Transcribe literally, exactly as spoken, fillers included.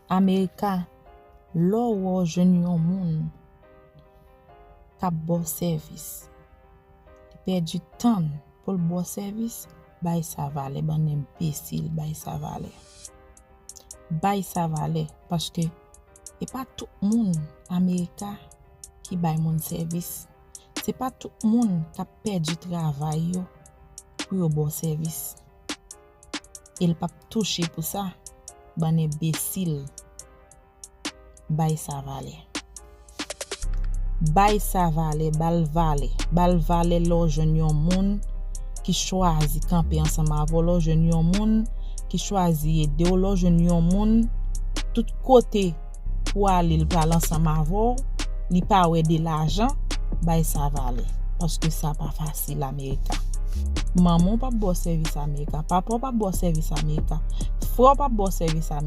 America, lè w wè w jwenn yon moun k ap ba w sèvis, li pèdi tan l pou l ba w sèvis, bay sa valè, bann enbesil, bay sa valè. Bay sa valè, paske e pa tout moun America ki bay moun sèvis. Se pa tout moun k ap pèdi travay yo pou yo ba w sèvis. E l p ap touche pou sa, bann enbesil. Bay sa valè. Bay sa valè, ba l valè. Ba l valè lè w jwenn yon moun ki chwazi kanpe ansanm avè w, lè w jwenn yon moun ki chwazi ede w, lè w jwenn yon moun tout kote pou ale l pral ansanm avè w, li pa wè de lajan, bay sa valè. Paske sa pa fasil America. Manman w p ap ba w sèvis America, papa w p ap ba w sèvis America, frè w p ap ba w sèvis America.